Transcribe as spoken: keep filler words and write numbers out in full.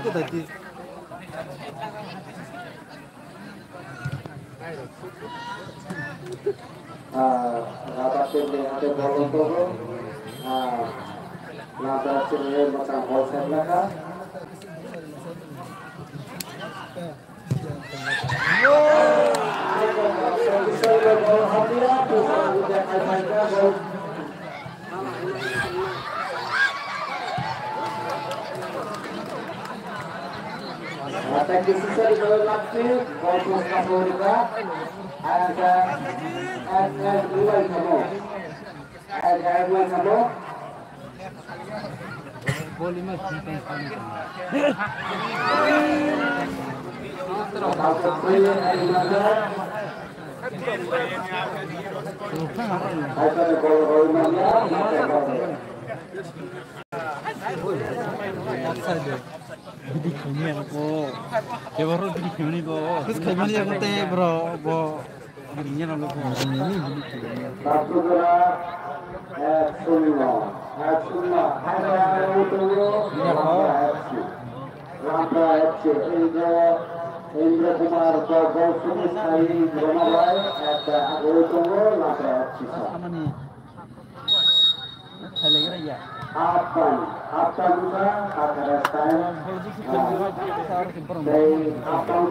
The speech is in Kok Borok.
Ah, Rabat Tendeng hake bol tongo. Ah, Rabat Tendeng masang bol sep lakha. Thank you, sister. Ito yung last pick. Ball post na po rin ba? Ayan sa, at, at, buhay ka mo. At, at, buhay ka mo. Bidi khani ako. Kebaro bidi khani ko. Kus khani ako te bro bo. Bidi nya lo ko. Bapudura, eh, sunno. Eh, sunno. Hai, hai, hai, hai, hai, hai. Lampa F C, Indra, Indra Kumar, Gautam Sai, Roma Rai, at the Agoy Tongo, Lampa F C. Half time, half time wngkha, Kakara time. Ah, tei half time.